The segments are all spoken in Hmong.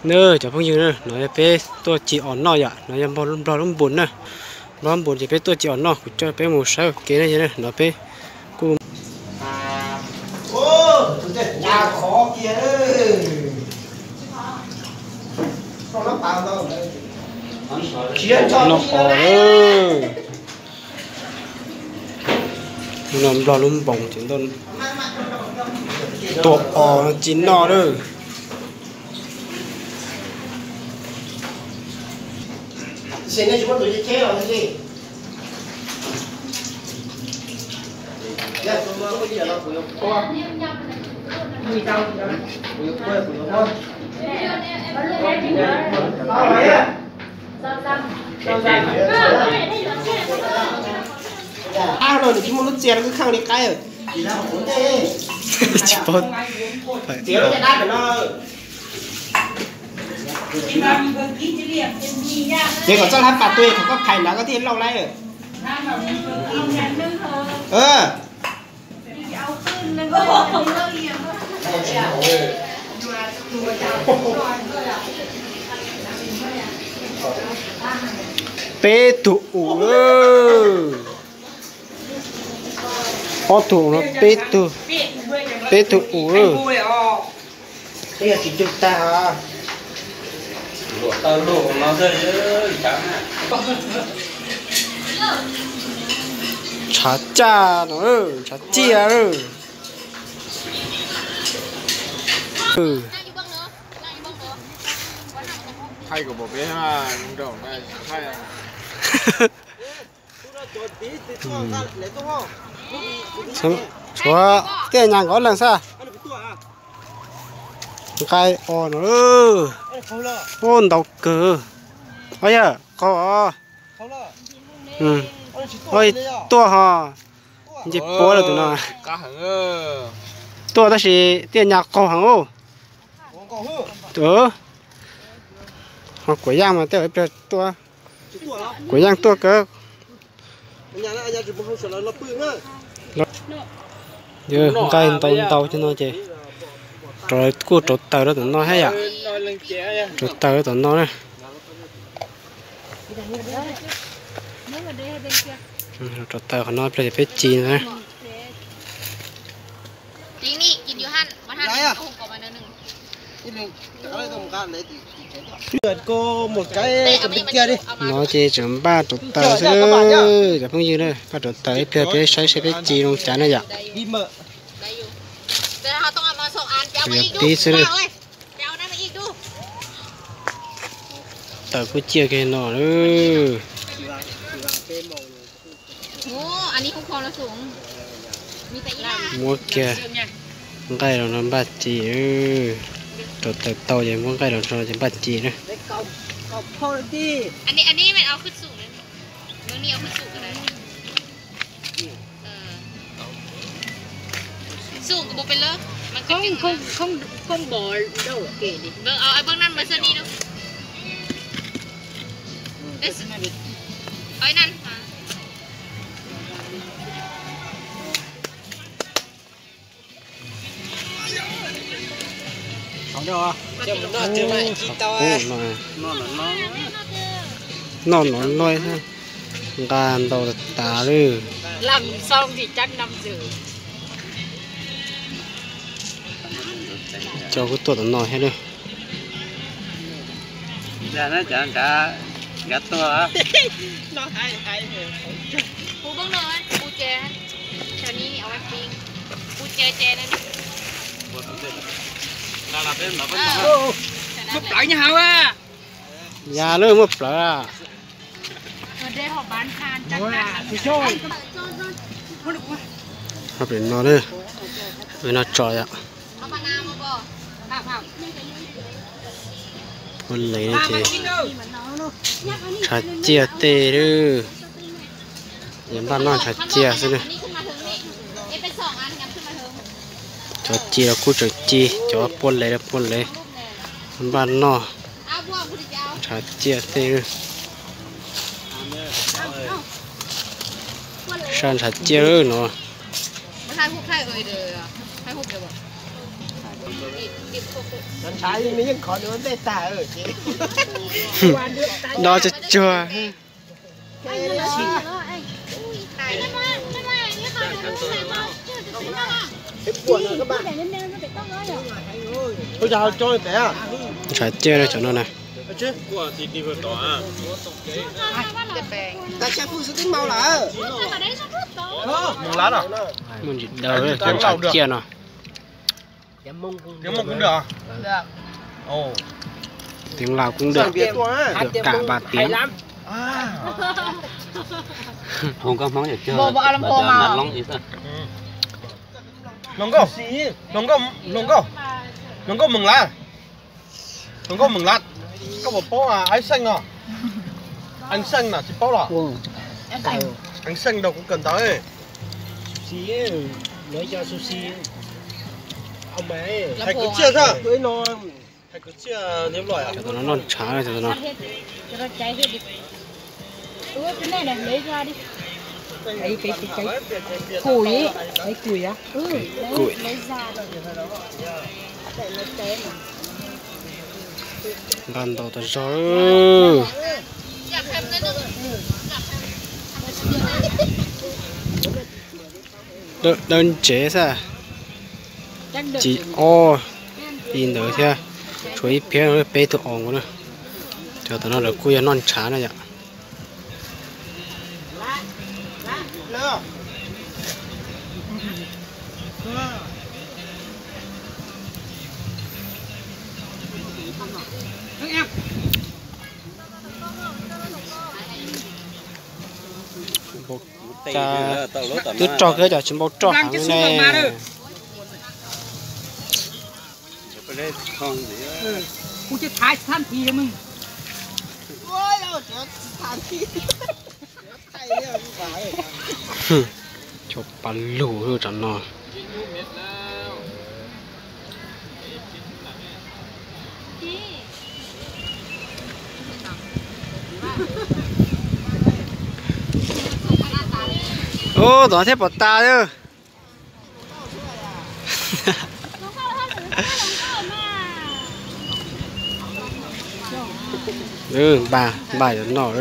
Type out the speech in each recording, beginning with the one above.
Nab cov phooj ywg na, no yog peb tuaj ci os noj yom, no yog nplog lub npus na. Nplog lub npus ces peb tuaj ci os noj, kuv coj peb mus saib ua ke na. No peb kuj noj os. No nplog lub npus ces tua os ci noj lawm. Ab no nws tsis muaj lub txiaj no wb kheej li qaib. Tsis paub. Ces kom txoj hlab pas tuaj, thaum koj phais nrad koj thiaj lauj laib. Peb tug ub, ob tug no peb tug, peb tug ub. Twb yog tsis ntug tag os. Ntshav caj no, ntshav ciaj lawm. Tshuav tiaj nyas nkaus leej xwb. Nqaij os no, ub ntau kawg. Os yog qaug os. Tuaj ho. Nce puab lawm tus no. Tuaj tab sis tiaj nyas qaug heev ub. Ho kuav yaj mas tej ib pliag tuaj. Kuav yaj tuaj kawg. Yog nqaij ntau ntau cov no ces kuj rauv taws rau tom no thiab yom. Rauv taws rau tom no na. Rauv taws qhov no pliag ces peb ci na. No ces tseem npaj rauv taws xwb, cov phooj ywg na, npaj rauv taws ib pliag peb saib seb peb ci zoo cas na yom. Yog pib xwb na. Taws kuj ciaj kiag no. Muab kiag nqaij los no npaj ci. Rauv taws tau ces muab nqaij los no ces npaj ci na. Noj no no, nqa ntau tas lawm. Cov kuj tuaj tom no thiab lawm. Muaj plawv nyob hauv. Yog lawm muaj plawv. Pem no, pem no tso yom. Ua le ces ntshav ciaj tej lawm. Yuav npaj noj ntshav ciaj xwb na. Cov ci los kuj tseem ci, cov pua lev los pua lev. Npaj noj ntshav ciaj tej lawm. Saj ntshav ciaj lawm no. Ntshav me yeej khov nws ntej tag ces do tsuag tsuag. Ua cas ho tso pem? Ntshav ciaj no cov no na. Mus lab no. Muaj ntsis daw cov ntshav ciaj no. Tiếng Lào cũng được. Được cả ba tiếng. Hluas nkauj, hluas nkauj, hluas nkauj, hluas nkauj Mường Lát. Koj puas paub Á Xeej no? Á Xeej no tsis paub los? Á Xeej rau kuv kawm ntawv. Hais kwv txhiaj xwb. Hais kwv txhiaj niam loj. Cov no noj ntshav, cov no. Kuj, kuj. Nqa ntau tas zog. Dawb ntsev xwb. Tsis ob li ntawd thiab, tshuav ib phiab peb tug os nkaus na. Cov tom no lawv kuj yog noj ntshav na yom. Twb rog kawg cov tsis npau roj heev ne. Cov pa lug tam no. Ub, tom no thiaj pom tas. Npaj, npaj yuav noj.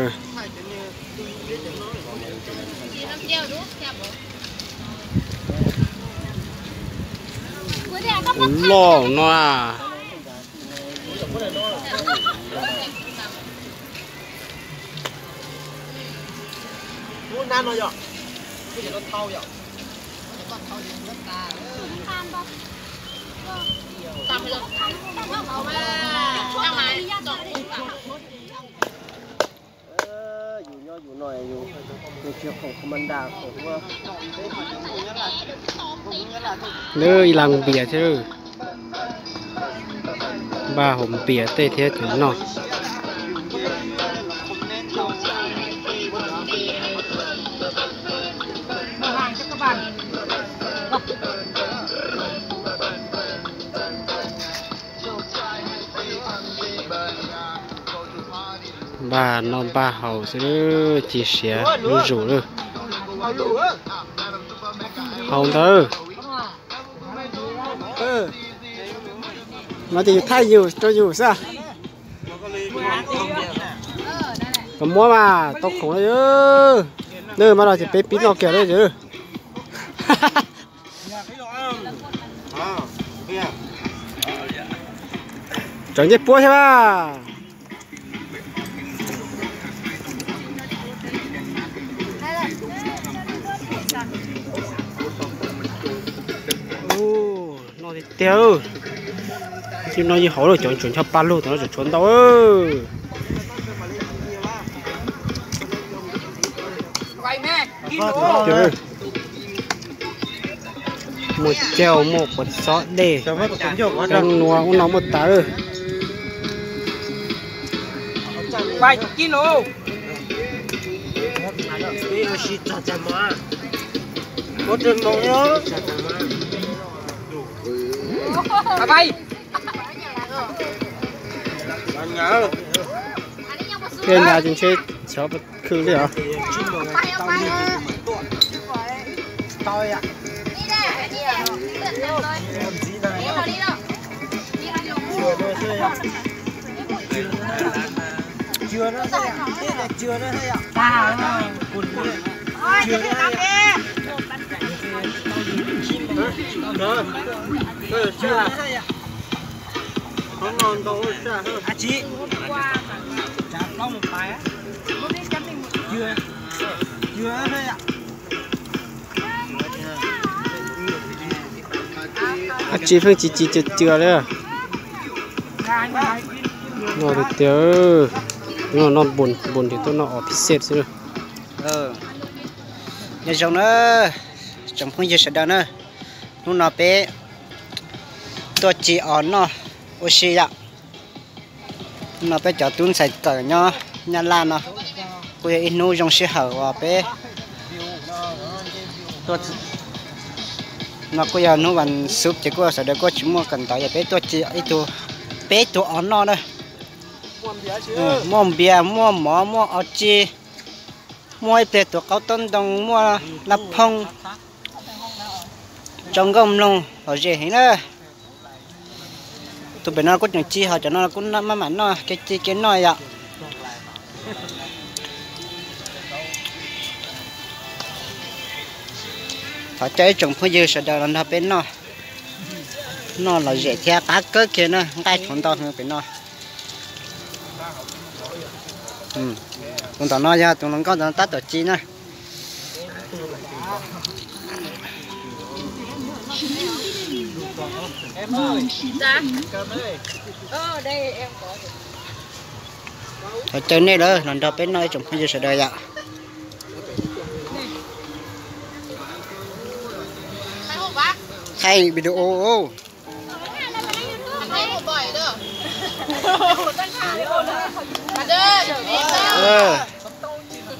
Tus loj no na. Yus nyob yus no, yus tsis khoom commander khoom ua. Nws ib las npias thiab. Npaj hauv npias tej thiab ces noj. Npaj noj npaj haus xwb, ci siav zuj zus lawm. Haus ntawd. Mas ces yus thaij yus rau yus xwb. Koj muab mas tau khoom na. Nws mas no ces peb pib noj kiag lawm. Tseem ncej puab thiab mas. Noj tiag tiag. Yeej noj yeej haus lawm, cov tsuas ncho pa lug tom no tseem tshuav ntau. Muaj cau, muaj quav xob dej, qeeb nua, ub no muaj tas. Tej nta ces ntshe xyov khw li os. Ab tsi pheej ci ci cua cua li. Noj tiag tiag, noj noj npun npun ces tuaj noj os phij xej xwb. Nyob zoo na tsoom phooj ywg sawv daws na, hnub no peb tuaj ci os noj ua si yom. Hnub no peb cov tub ntxhais txawm nyob Nyab Laj no kuj yog ib hnub zoo sij hawm uas peb no kuj yog hnub vas xuv ces kuj sawv daws kuj tsis muaj kawm ntawv, yog peb tuaj ci ib tug, peb tug os noj na. Muaj npias, muaj mov, muaj os tsi, muaj ib pliag tus qaub taub ntoo, muaj laj phooj, tso nkauj mloog lom zem heev na. Tus pem no kuj tseem ci, ho cov no kuj maj mam noj, kev ci kev noj yom. Thov caw ib tsoom phooj ywg sawv daws los nrog peb noj, noj lom zem thiab qab kawg kiag na, nqaij tshuav ntau heev pem no. Tus ntawm no yog tus hluas nkauj ntawm no tab tom ci na. Thov caw nej lawm los nrog peb noj ib tsoom phooj ywg sawv daws yom. Thaij video.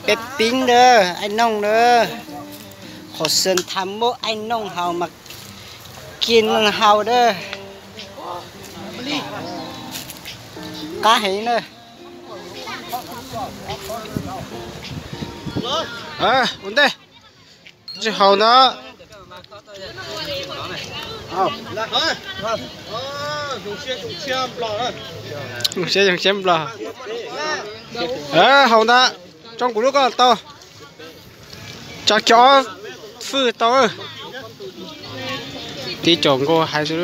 Peb pib ntawd, aib noog ntawd, qhov xwm tham muab aib noog haus mas kis haus dawb, qab heev na. Ua ntej, tsis haus ntawd. Zoo siab zoo siab nplog. Haus ntawd, tso kuv lub koj tau. Tso cov fwj tau. Tib co nkauj hais xwb.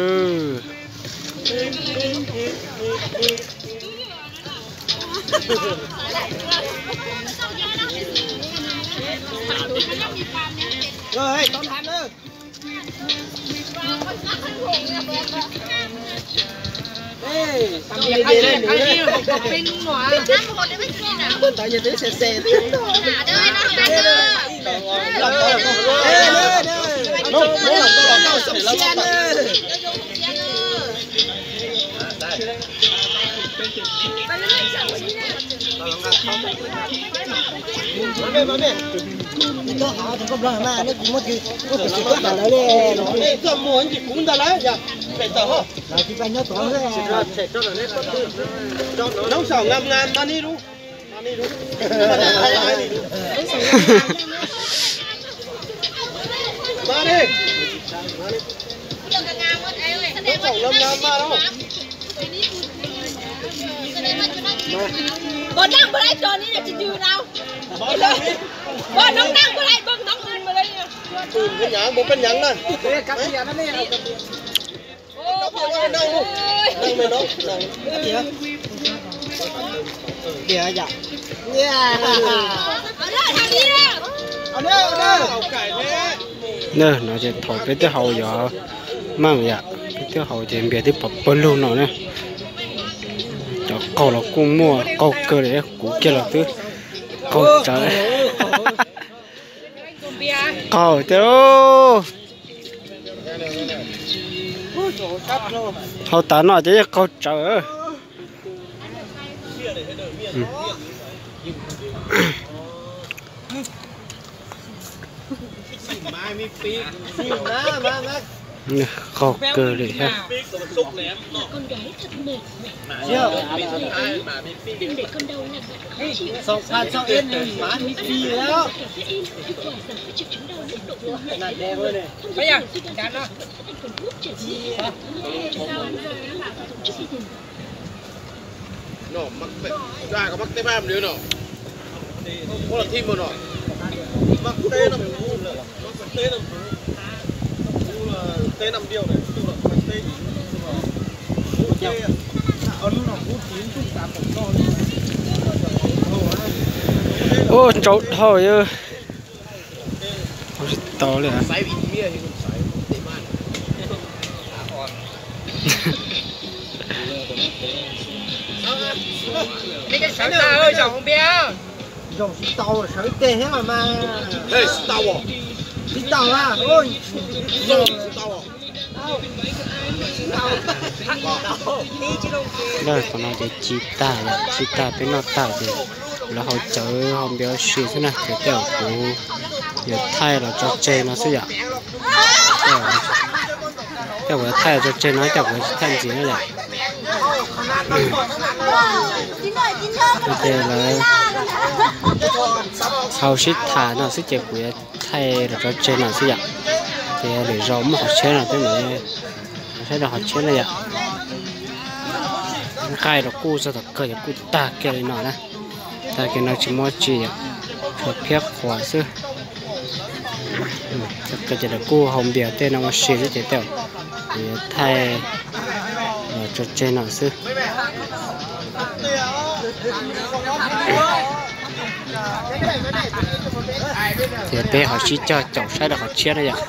No ces thaum peb twb haus yog maj yom, peb twb haus ces npias twb pov pawg lug no na. Cov qaug los kuj muaj, qaug kawg li, kuv kiag los twb qaug tsawv. Qaug tiag. Haus tas no ces yeej qaug tsawv. Qaug kawg li thiab. Ua tsaus dhau, tsis tau li. Zaum tsis tau, sawv teg thiab mas. Tsis tau a. Lawm, qhov no ces ci tag, ci tag peb noj tag ces lawv haus cawv haus npias ua si xwb na, ces tej zaum kuv yuav thaij los tso tseg no xwb yom. Tej zaum kuv yuav thaij los tso tseg no, tej zaum kuv tsis thaij ntxiv na yom. Ces lawv haus sib tham no xwb ces kuv yuav thaij los tso tseg no xwb yom. Ces lwm zaus muaj qhov tshiab no peb mam saib rau qhov tshiab na yom. Nqaij rau kuj txog tom kawg ces kuj tag kiag li no na. Tag kiag no tsis muaj tsi yom, tshuav phiab qhuav xwb. Tag kawg ces lawv kuj haus npias tej no ua si xwb ces tej zaum kuv yuav thaij los tso tseg no xwb. Ces peb ho sib cog caum saib rau qhov tshiab na yom.